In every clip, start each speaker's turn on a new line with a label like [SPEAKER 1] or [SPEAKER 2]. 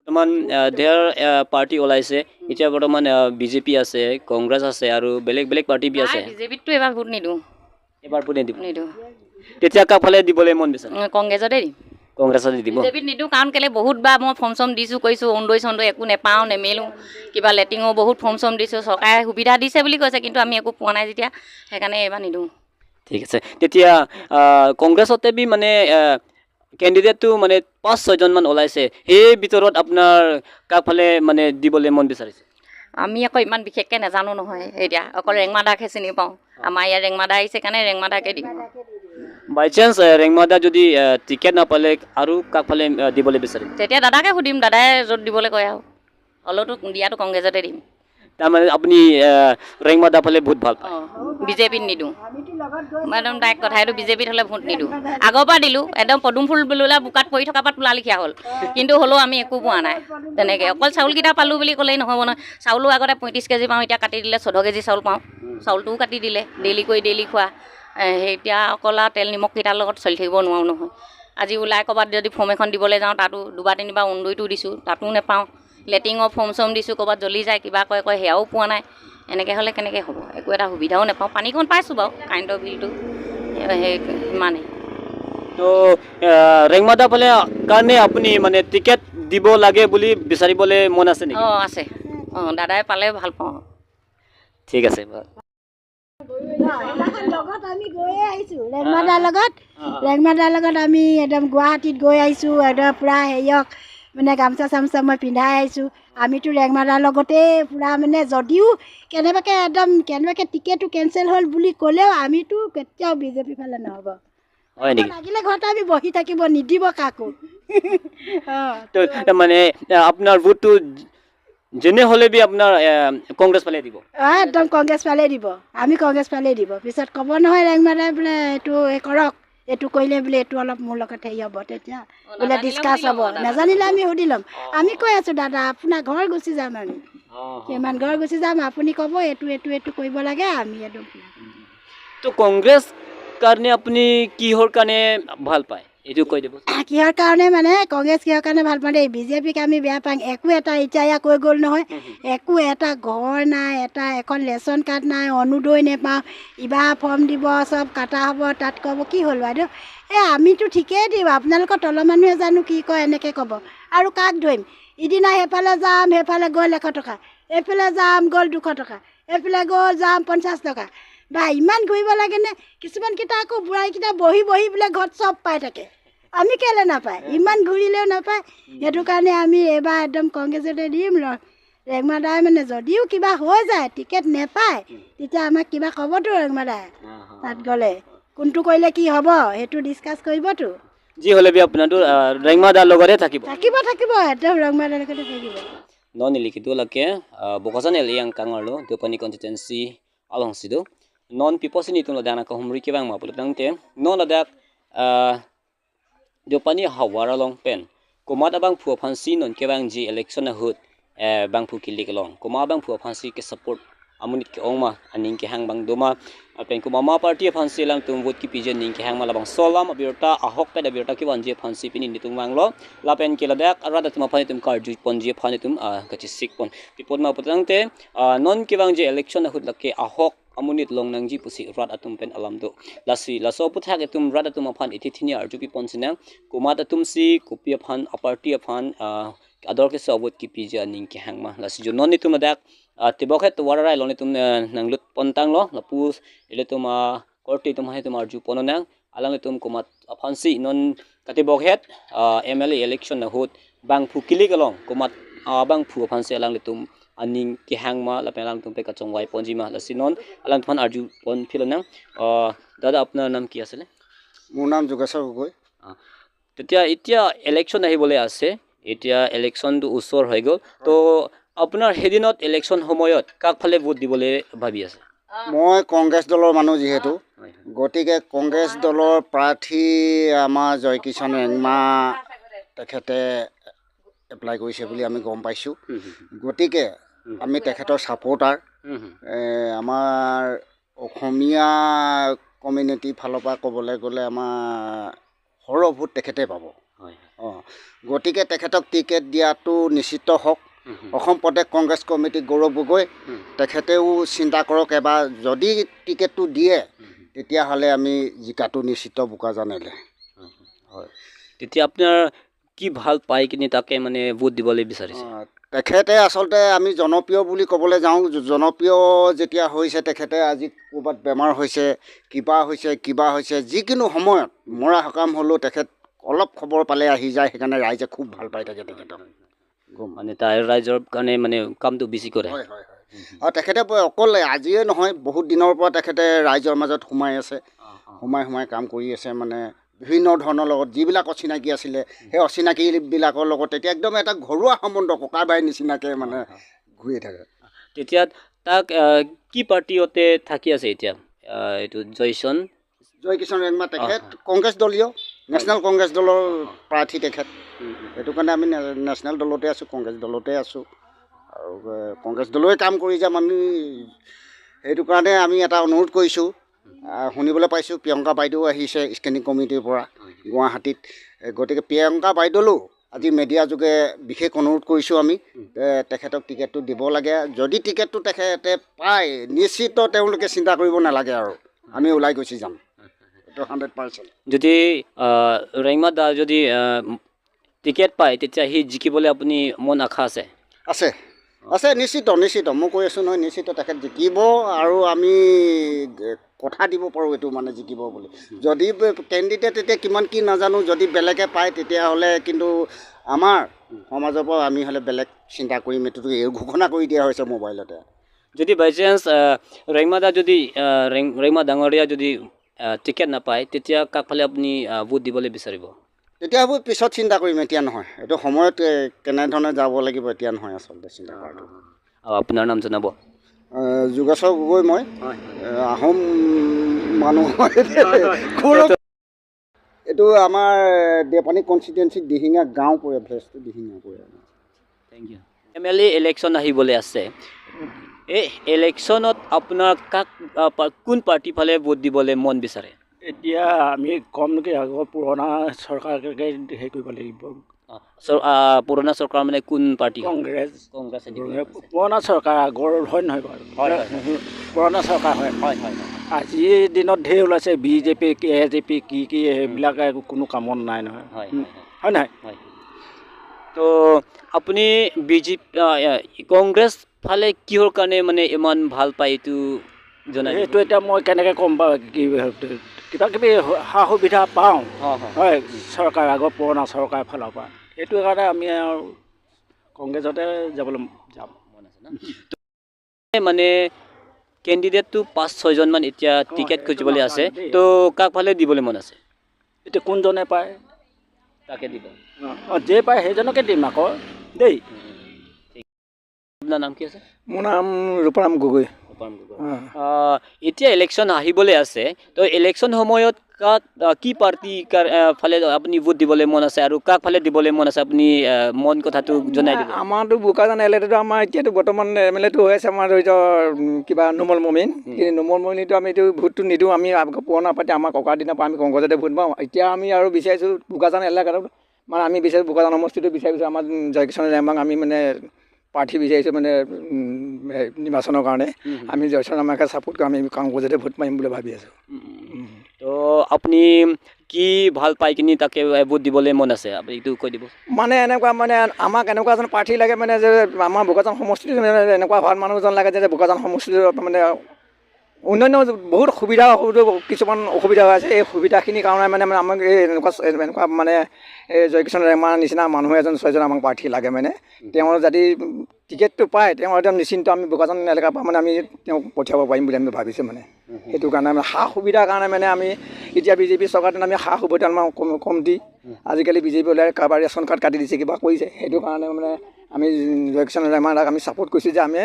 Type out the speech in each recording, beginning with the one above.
[SPEAKER 1] বৰ্তমান ধেৰ পাৰ্টি ওলাইছে। এতিয়া বৰ্তমান বিজেপি আছে, কংগ্ৰেছ আছে আৰু বেলেগ বেলেগ পাৰ্টি বি আছে।
[SPEAKER 2] বিজেপিততো এবাৰ ভোট নিদিওঁ।
[SPEAKER 1] এবাৰ ভোট নিদিব?
[SPEAKER 2] নিদিওঁ।
[SPEAKER 1] তেতিয়া কাকফালে দিবলৈ মন বিচাৰে?
[SPEAKER 2] কংগ্ৰেছতে দিম।
[SPEAKER 1] কংগ্ৰেছতে দিব।
[SPEAKER 2] বিজেপিত নিদিওঁ, কাৰণ কেলৈ বহুত বাৰ মই ফৰ্ম চৰ্ম দিছোঁ, কৰিছোঁ, অৰুণোদয় চৰুণোদয় একো নেপাওঁ নেমেলোঁ, কিবা লেট্ৰিঙো বহুত ফৰ্ম চৰ্ম দিছোঁ, চৰকাৰে সুবিধা দিছে বুলি কৈছে, কিন্তু আমি একো পোৱা নাই যেতিয়া, সেইকাৰণে এইবাৰ নিদিওঁ।
[SPEAKER 1] ঠিক আছে। তেতিয়া কংগ্ৰেছতে বি মানে কেণ্ডিডেটটো মানে পাঁচ ছয়জনমান ওলাইছে, সেই ভিতৰত আপোনাৰ কাকফালে মানে দিবলৈ মন বিচাৰিছে?
[SPEAKER 2] আমি আকৌ ইমান বিশেষকৈ নাজানো নহয়, এতিয়া অকল ৰেংমা দাকহে চিনি পাওঁ। আমাৰ ইয়াত ৰেংমা দা আহিছে কাৰণে ৰেংমা দাকে দিম।
[SPEAKER 1] বাই চান্স ৰেংমা দা যদি টিকেট নাপালে আৰু কাকফালে দিবলৈ বিচাৰিম?
[SPEAKER 2] তেতিয়া দাদাকে সুধিম, দাদাই য'ত দিবলৈ কয়, আৰু হ'লেওতো দিয়াটো কংগ্ৰেছতে দিম।
[SPEAKER 1] তাৰমানে আপুনি ৰেংমা দা ফালে বহুত ভাল পায়?
[SPEAKER 2] অঁ, বিজেপিত নিদিওঁ একদম ডাইৰেক্ট কথা এইটো। বিজেপিত হ'লে ভোট নিদিওঁ। আগৰ পৰা দিলোঁ, একদম পদুম ফুল বুলিলে বোকাত পৰি থকাৰ পৰা তোলা লিখীয়া হ'ল, কিন্তু হ'লেও আমি একো পোৱা নাই তেনেকৈ। অকল চাউলকেইটা পালোঁ বুলি ক'লেই নহ'ব নহয়। চাউলো আগতে 35 কেজি পাওঁ, এতিয়া কাটি দিলে, 14 কেজি চাউল পাওঁ, চাউলটোও কাটি দিলে। ডেইলি কৰি ডেইলি খোৱা, সেই এতিয়া অকল আৰু তেল নিমখকেইটাৰ লগত চলি থাকিব নোৱাৰোঁ নহয়। আজি ওলাই ক'ৰবাত যদি ফৰ্ম এখন দিবলৈ যাওঁ, তাতো দুবাৰ তিনিবাৰ অৰুণোদয়টো দিছোঁ, তাতো নেপাওঁ। লেট্ৰিঙৰ ফৰ্ম চৰ্ম দিছোঁ, ক'ৰবাত জ্বলি যায়, কিবা কয় কয়, সেয়াও পোৱা নাই। এনেকৈ হ'লে কেনেকৈ হ'ব? একো এটা সুবিধাও নাপাওঁ। পানীকণ পাইছোঁ বাৰু, কাৰেণ্টৰ বিলটো সেই সিমানেই।
[SPEAKER 1] তো ৰেংমা দা ফালে কাৰণে আপুনি মানে টিকেট দিব লাগে বুলি বিচাৰিবলৈ মন আছে নেকি?
[SPEAKER 2] অঁ, আছে। অঁ, দাদাই পালে ভাল পাওঁ।
[SPEAKER 1] ঠিক আছে।
[SPEAKER 3] লগত আমি গৈয়ে আহিছোঁ ৰেংমাদাৰ লগত। ৰেংমাদাৰ লগত আমি একদম গুৱাহাটীত গৈ আহিছোঁ, একদম পূৰা হেৰিয়ক মানে গামোচা চামোচা মই পিন্ধাই আহিছোঁ। আমিতো ৰেংমাদাৰ লগতেই পূৰা, মানে যদিও কেনেবাকৈ একদম কেনেবাকৈ টিকেটটো কেঞ্চেল হ'ল বুলি ক'লেও আমিতো কেতিয়াও বিজেপি ফালে নহ'ব।
[SPEAKER 1] হয় নেকি?
[SPEAKER 3] লাগিলে ঘৰতে আমি বহি থাকিব নিদিব কাকো। অঁ।
[SPEAKER 1] তো মানে আপোনাৰ ভোটটো যেনে হ'লে বি আপোনাৰ কংগ্ৰেছ ফালে দিব?
[SPEAKER 3] অঁ, একদম কংগ্ৰেছ ফালেই দিব। আমি কংগ্ৰেছ ফালেই দিব। পিছত ক'ব নহয় ৰেংমাদাই বোলে এইটো এই কৰক, এইটো কৰিলে বোলে এইটো অলপ মোৰ লগত হেৰি হ'ব, তেতিয়া বোলে ডিছকাছ হ'ব। নাজানিলে আমি সুধি ল'ম। আমি কৈ আছোঁ, দাদা আপোনাৰ ঘৰ গুচি যাম আমি, কিমান ঘৰ গুচি যাম, আপুনি ক'ব এইটো এইটো এইটো কৰিব লাগে, আমি একদম।
[SPEAKER 1] তো কংগ্ৰেছ কাৰণে আপুনি কিহৰ কাৰণে ভাল পায়, এইটো কৈ দিব।
[SPEAKER 3] কিহৰ কাৰণে মানে কংগ্ৰেছ কিহৰ কাৰণে ভাল পাওঁ দেই, বিজেপিক আমি বেয়া পাওঁ। একো এটা এতিয়া ইয়াত কৈ গ'ল নহয়, একো এটা ঘৰ নাই, এটা এখন ৰেচন কাৰ্ড নাই, অৰুণোদয় নেপাওঁ। ইবাৰ ফৰ্ম দিব, চব কাটা হ'ব, তাত ক'ব কি হ'ল বাইদেউ, এই আমিতো ঠিকেই দিওঁ, আপোনালোকৰ তলৰ মানুহে জানো কি কয়, এনেকৈ ক'ব। আৰু কাক ধৰিম? ইদিনা সেইফালে যাম, সেইফালে গ'ল 100 টকা, এইফালে যাম গ'ল 200 টকা, এইফালে গ'ল যাম 50 টকা, বা ইমান ঘূৰিব লাগেনে? কিছুমানকেইটা আকৌ বুঢ়াকেইটা বহি বহি বোলে ঘৰত চব পাই থাকে, আমি কেলৈ নাপায়? ইমান ঘূৰিলেও নাপায়। সেইটো কাৰণে আমি এইবাৰ একদম কংগ্ৰেছতে দিম। ৰেংমা দাই মানে যদিও কিবা হৈ যায়, টিকেট নেপায়, তেতিয়া আমাক কিবা ক'বতো ৰেংমা দাই, তাত গ'লে কোনটো কৰিলে কি হ'ব সেইটো ডিছকাছ কৰিবতো।
[SPEAKER 1] যি হ'লে বি আপোনাৰতো ৰেংমা দাৰ লগতে থাকিব?
[SPEAKER 3] থাকিব, থাকিব, একদম ৰেংমা দাৰ লগতে থাকিব।
[SPEAKER 1] No nilikido lake bokasan el yang kangarlo Deopani constituency along sido non people ni tum ladana ka humri ke bang ma puluk nang te non ladak Deopani hawara long pen kumat abang phua phansi non ke bang ji election na hut bang phu kilik long kuma bang phua phansi ke support amunit ke ongma aning ke hang bang doma pen kuma ma party phansi lang tum vote ki pijen ning ke hang ma labang solam abirta ahok pe da birta ki wanje phansi pini ni tum wang lo la pen ke ladak arada tum phani tum kar ju pon je phani tum ka chi sik pon pipon ma putang te non ke bang je election na hut lake ahok amunit long nang ji pusi rat atum pen alam do lasi laso putha ke tum rat atum phan iti thini arju pi pon sina kuma ta tum si kopi phan aparti phan ador ke sawot ki pija ning ke hang ma lasi jo non ni tum dak tibokhet wararai lo ni tum nanglut pontang lo lapus ile tum korti tum hai tum arju pononang alang tum kumat phansi non katibokhet MLA election na hut bang phu kilik along kumat bang phu phansi alang tum aning ki hang ma la pelang tum pe kachong wai ponji ma lasi non alang phan arju pon philonang। দাদা আপোনাৰ নাম কি আছিলে?
[SPEAKER 4] মোৰ নাম যোগেশ্বৰ গগৈ।
[SPEAKER 1] তেতিয়া এতিয়া election আহিবলৈ আছে, এতিয়া ইলেকশ্যনটো ওচৰ হৈ গ'ল, তো আপোনাৰ সেইদিনত ইলেকশ্যন সময়ত কাকফালে ভোট দিবলৈ ভাবি আছে?
[SPEAKER 4] মই কংগ্ৰেছ দলৰ মানুহ যিহেতু, গতিকে কংগ্ৰেছ দলৰ প্ৰাৰ্থী আমাৰ জয়কিষণ ৰেংমা তেখেতে এপ্লাই কৰিছে বুলি আমি গম পাইছোঁ, গতিকে আমি তেখেতৰ ছাপৰ্টাৰ। আমাৰ অসমীয়া কমিউনিটিৰ ফালৰ পৰা ক'বলৈ গ'লে আমাৰ সৰহ ভোট তেখেতে পাব। অঁ, গতিকে তেখেতক টিকেট দিয়াটো নিশ্চিত হওক। অসম প্ৰদেশ কংগ্ৰেছ কমিটি গৌৰৱ গগৈ তেখেতেও চিন্তা কৰক এবাৰ, যদি টিকেটটো দিয়ে তেতিয়াহ'লে আমি জিকাটো নিশ্চিত বোকাজানলৈ।
[SPEAKER 1] হয়, তেতিয়া আপোনাৰ কি ভাল পাই কিনে তাকে মানে ভোট দিবলৈ বিচাৰিছে?
[SPEAKER 4] তেখেতে আচলতে আমি জনপ্ৰিয় বুলি ক'বলৈ যাওঁ, জনপ্ৰিয় যেতিয়া হৈছে তেখেতে আজি ক'ৰবাত বেমাৰ হৈছে, কিবা হৈছে, কিবা হৈছে, যিকোনো সময়ত মৰা সকাম হ'লেও তেখেত অলপ খবৰ পালে আহি যায়, সেইকাৰণে ৰাইজে খুব ভাল পাই থাকে তেখেতক।
[SPEAKER 1] মানে তাৰ ৰাইজৰ কাৰণে মানে কামটো বেছি কৰে।
[SPEAKER 4] হয় হয় হয়, আৰু তেখেতে অকল আজিয়ে নহয়, বহুত দিনৰ পৰা তেখেতে ৰাইজৰ মাজত সোমাই আছে, সোমাই সোমাই কাম কৰি আছে। মানে বিভিন্ন ধৰণৰ লগত যিবিলাক অচিনাকি আছিলে সেই অচিনাকিবিলাকৰ লগত তেতিয়া একদম এটা ঘৰুৱা সম্বন্ধ, ককা বাই নিচিনাকৈ মানে ঘূৰি থাকে।
[SPEAKER 1] তেতিয়া তাক কি পাৰ্টিতে থাকি আছে এতিয়া এইটো জয়কিষণ
[SPEAKER 4] ৰেংমা তেখেত কংগ্ৰেছ দলীয়, নেশ্যনেল কংগ্ৰেছ দলৰ প্ৰাৰ্থী তেখেত। সেইটো কাৰণে আমি নেশ্যনেল দলতে আছোঁ, কংগ্ৰেছ দলতে আছোঁ আৰু কংগ্ৰেছ দলৰে কাম কৰি যাম আমি। সেইটো কাৰণে আমি এটা অনুৰোধ কৰিছোঁ, শুনিবলৈ পাইছোঁ প্ৰিয়ংকা বাইদেউ আহিছে স্ক্ৰীনিং কমিটিৰ পৰা গুৱাহাটীত, গতিকে প্ৰিয়ংকা বাইদেউলৈও আজি মিডিয়া যোগে বিশেষ অনুৰোধ কৰিছোঁ আমি, তেখেতক টিকেটটো দিব লাগে। যদি টিকেটটো তেখেতে পায় নিশ্চিত তেওঁলোকে চিন্তা কৰিব নালাগে আৰু আমি ওলাই গুচি যাম, এইটো 100%।
[SPEAKER 1] যদি ৰেংমা দা যদি টিকেট পায় তেতিয়া সি জিকিবলৈ আপুনি মন আশা আছে?
[SPEAKER 4] আছে আছে, নিশ্চিত নিশ্চিত, মই কৈ আছোঁ নহয়, নিশ্চিত তেখেত জিকিব আৰু আমি কথা দিব পাৰোঁ এইটো মানে জিকিব বুলি। যদি কেণ্ডিডেট এতিয়া কিমান কি নাজানো, যদি বেলেগে পায় তেতিয়াহ'লে কিন্তু আমাৰ সমাজৰ পৰা আমি হ'লে বেলেগ চিন্তা কৰিম, এইটোতো এই ঘোষণা কৰি দিয়া হৈছে মোবাইলতে।
[SPEAKER 1] যদি বাই চান্স ৰেংমা দা যদি ৰেংমা ডাঙৰীয়া যদি টিকেট নাপায় তেতিয়া কাকফালে আপুনি ভোট দিবলৈ বিচাৰিব?
[SPEAKER 4] তেতিয়া হ'ব পিছত চিন্তা কৰিম, এতিয়া নহয়, এইটো সময়ত কেনেধৰণে যাব লাগিব এতিয়া নহয় আচলতে চিন্তা কৰাটো।
[SPEAKER 1] আৰু আপোনাৰ নাম জনাব?
[SPEAKER 4] যোগেশ্বৰ গগৈ, মই আহোম মানুহ। এইটো আমাৰ দেওপানী কনষ্টিটুৱেঞ্চি দিহিঙীয়া গাঁও পৰে, ভিলেজটো দিহিঙীয়া পৰে।
[SPEAKER 1] Thank you. M L A election আহিবলৈ আছে, এই ইলেকশ্যনত আপোনাৰ কাক কোন পাৰ্টিৰ ফালে ভোট দিবলৈ মন বিচাৰে?
[SPEAKER 5] এতিয়া আমি কম নেকি আগৰ পুৰণা চৰকাৰকে হেৰি কৰিব লাগিব।
[SPEAKER 1] পুৰণা চৰকাৰ মানে কোন পাৰ্টি?
[SPEAKER 5] কংগ্ৰেছ।
[SPEAKER 1] কংগ্ৰেছ
[SPEAKER 5] পুৰণা চৰকাৰ আগৰ হয় নহয় বাৰু?
[SPEAKER 1] হয়,
[SPEAKER 5] পুৰণা চৰকাৰ হয়।
[SPEAKER 1] হয় হয়।
[SPEAKER 5] আজিৰ দিনত ঢেৰ ওলাইছে বিজেপি, এ জে পি, কি কি সেইবিলাক কোনো কামত নাই নহয়।
[SPEAKER 1] হয়
[SPEAKER 5] হয় নহয়?
[SPEAKER 1] হয়। তো আপুনি বিজেপি কংগ্ৰেছ ফালে কিহৰ কাৰণে মানে ইমান ভাল পায় এইটো জনাই?
[SPEAKER 5] সেইটো এতিয়া মই কেনেকৈ ক'ম বাৰু, কি কিবা কিবি সা সুবিধা পাওঁ হয় চৰকাৰ আগৰ পুৰণা চৰকাৰ ফালৰ পৰা, সেইটো কাৰণে আমি আৰু কংগ্ৰেছতে যাবলৈ যাম
[SPEAKER 1] মন আছে ন। মানে কেণ্ডিডেটটো 5-6জনমান এতিয়া টিকেট খুজিবলৈ আছে, তো কাক ফালে দিবলৈ মন আছে?
[SPEAKER 5] এতিয়া কোনজনে পায়
[SPEAKER 1] তাকে দিব।
[SPEAKER 5] অঁ, যে পায় সেইজনকে দিম আকৌ দেই।
[SPEAKER 1] আপোনাৰ নাম কি আছে?
[SPEAKER 6] মোৰ নাম ৰূপাৰাম গগৈ।
[SPEAKER 1] এতিয়া ইলেকশ্যন আহিবলৈ আছে, তো ইলেকশ্যন সময়ত কাক কি পাৰ্টি ফালে আপুনি ভোট দিবলৈ মন আছে আৰু কাক ফালে দিবলৈ মন আছে আপুনি মন কথাটো জনাই দিব।
[SPEAKER 6] আমাৰতো বোকাজান এল এটো আমাৰ এতিয়াতো বৰ্তমান এম এল এটো হৈ আছে আমাৰ ধৰি লওক কিবা নোমল মমিন, কিন্তু নোমল মমিনটো আমি এইটো ভোটটো নিদিওঁ। আমি পুৰণা পাৰ্টি, আমাৰ ককাৰ দিনৰ পৰা আমি কংগ্ৰেছতে ভোট পাওঁ। এতিয়া আমি আৰু বিচাৰিছোঁ বোকাজান এলেকাটো, মানে আমি বিচাৰিছোঁ বোকাজান সমষ্টিটো বিচাৰিছোঁ আমাৰ জয়কিষণ ৰেংমাক আমি মানে প্ৰাৰ্থী বিচাৰিছোঁ মানে নিৰ্বাচনৰ কাৰণে। আমি জয়কিষণ ৰেংমাকে ছাপোৰ্ট কৰোঁ, আমি কংগ্ৰেছতে ভোট মাৰিম বুলি ভাবি আছোঁ।
[SPEAKER 1] তো আপুনি কি ভাল পাই কিনি তাকে ভোট দিবলৈ মন আছে আপুনি এইটো কৈ দিব?
[SPEAKER 6] মানে এনেকুৱা মানে আমাক এনেকুৱা এজন প্ৰাৰ্থী লাগে মানে যে আমাৰ বোকাজান সমষ্টিটো মানে এনেকুৱা ভাল মানুহ এজন লাগে যে বোকাজান সমষ্টিটো মানে অন্যান্য বহুত সুবিধা কিছুমান অসুবিধা হৈ আছে, এই সুবিধাখিনিৰ কাৰণে মানে আমাক এই এনেকুৱা এনেকুৱা মানে এই জয়কিষণ ৰেংমাৰ নিচিনা মানুহ এজন ছয়জন আমাক প্ৰাৰ্থী লাগে। মানে তেওঁ যদি টিকেটটো পায় তেওঁ একদম নিশ্চিন্ত আমি বোকাজান এলেকাৰ পৰা মানে আমি তেওঁক পঠিয়াব পাৰিম বুলি আমি ভাবিছোঁ। মানে সেইটো কাৰণে মানে সা সুবিধাৰ কাৰণে মানে আমি এতিয়া বিজেপি চৰকাৰটো আমি সা সুবিধা আমাৰ কম দি আজিকালি বিজেপি ওলাই কাৰোবাৰ ৰেচন কাৰ্ড কাটি দিছে কিবা কৰিছে, সেইটো কাৰণে মানে আমি জয়কিষণ ৰেংমাক আমি ছাপোৰ্ট কৰিছোঁ যে আমি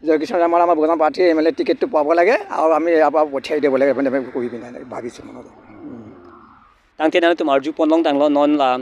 [SPEAKER 6] জয়কিষণ ৰেংমাৰ আমাৰ বোকাজান প্ৰাৰ্থী এম এল এ টিকেটটো পাব লাগে আৰু আমি ইয়াৰ পৰা পঠিয়াই দিব লাগে মানে কৰি পিনে ভাবিছোঁ মনতে।
[SPEAKER 1] Tang tian tu marju ponlong tang lo non la.